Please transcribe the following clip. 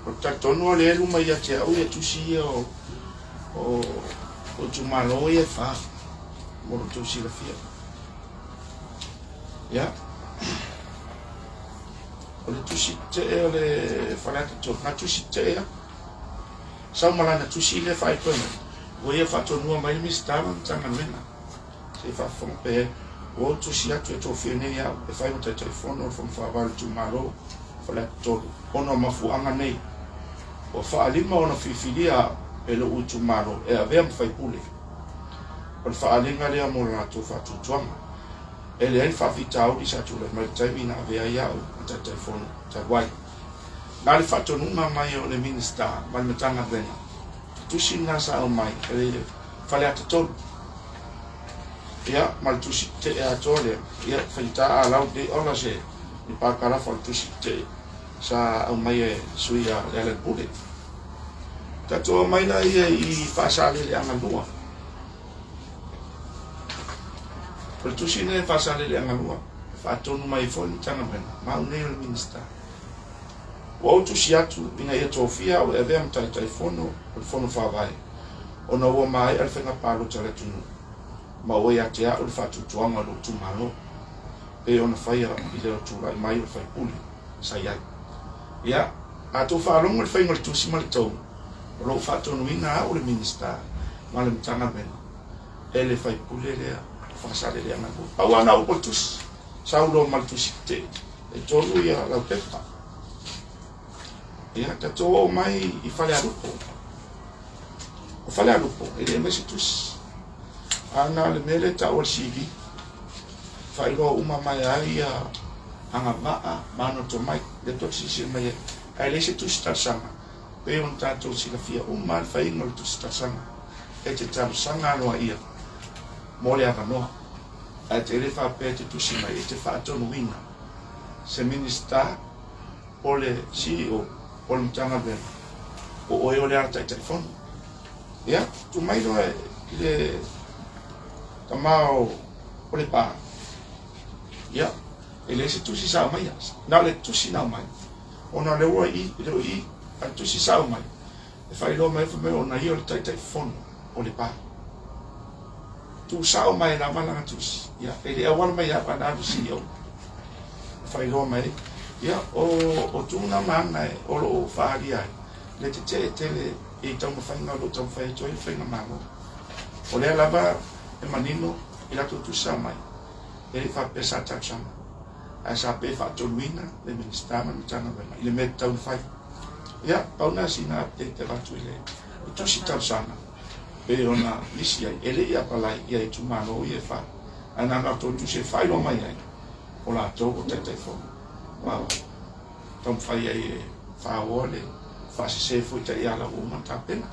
Ou te talitonu o lea e luma ia te au ia tusi ia o o o itumalo ia e fa mo lo tou silafia. Ia. O le tusi tetee o le Faleata 3, na tusi tetee ia. Sau ma lana tusi lea faaipoe mai, ua ia faatonua mai le Minisita ma le Matagaluega. Se i faafofoga pe ua ou tusi atu e tofia nei au e fai ma Taitaifono o le Fono Faavae o le Itumalo Faleata 3, ona o mafuaaga nei, ua faalima ona filifilia au e lou itumalo e avea ma faipule. O le faaaliga lea mo le latou faatuatuaga. E leai ni faafitauli sa tulai mai i le taimi na avea ai au ma Taitaifono talu ai. Na le faatonuga mai o le Minisita ma le Matagaluega, tusi lena sa aumai e le Faleata 3. Ia, ma le tusi tetee atoa lea, ia, faigata a lau lenei ola se ni pakalafa o le tusi tetee sa aumai e sui a Lealailepule. Tatou omai laia i Faasaleleaga 2. O le tusi lenei e Faasaleleaga 2, e faatonu mai ai foi le Matagaluega, ma au nei o le Minisita. Ua ou tusi atu ina ia tofia au e avea ma Taitaifono o le Fono Faavae, ona ua maea le faiga palota a le atunuu, ma ua ia te au le faatuatuaga o lou itumalo, pei ona faia i le tulai mai o le faipule sa i ai. Ia, a tou faalogo i le faiga o le tusi ma le tou, o lo o faatonuina au le Minisita ma le Matagaluega e le faipule lea o Faasaleleaga 2. Pau lava na upu o le tusi, sau loa ma le tusi tetee. E tolu ia laupepa. Ia, tatou oo mai i Falealupo. O Falealupo, e le aumai se tusi. A na o le mea lea e tau o le CV, faailoa uma mai ai ia agavaa ma ana tomai, lea tou te silasila mai ai. Ae leai se tusi talosaga, pei ona tatou silafia uma lava le faiga o le tusi talosaga. E te talosaga aloaia mo le avanoa. Ae te le faapea e te tusi mai e te faatonuina se Minisita po o le CEO o le Matagaluega o oe o le ala Taitaifono. Ia, tuu mai loa i le tama o Lepa. Ia, e leai se tusi sa aumaia. Na o le tusi na aumai, ona o lea ua i, e le o i, a le tusi sa aumai, e faailoa mai fai mai ona ia o le Taitaifono o Lepa. Tuusao mai lava lana tusi. Ia, e le auala mai ia ana alu CEO. E faailoa mai, ia, o, o tuna ma ana e, o lo o faaalia ai, le tetee tele i taumafaiga o lo o taumafai atu ai le faigamalo. O lea lava e manino i latou tusi sa aumai, e le i faapea sa talosaga, ae sa pei e faatonuina le Minisita ma le Matagaluega i le mea e tatau ona fai. Ia, pau lena sina update e avatu i le tusi talosaga pei ona lisi ai, e le i apalai ia itumalo ia e fa, ae na ona latou tusi e faailoa mai ai o latou o Taitaifono ma taumafai ai e faaoa le faasese foi taiala ua uma ona tapena.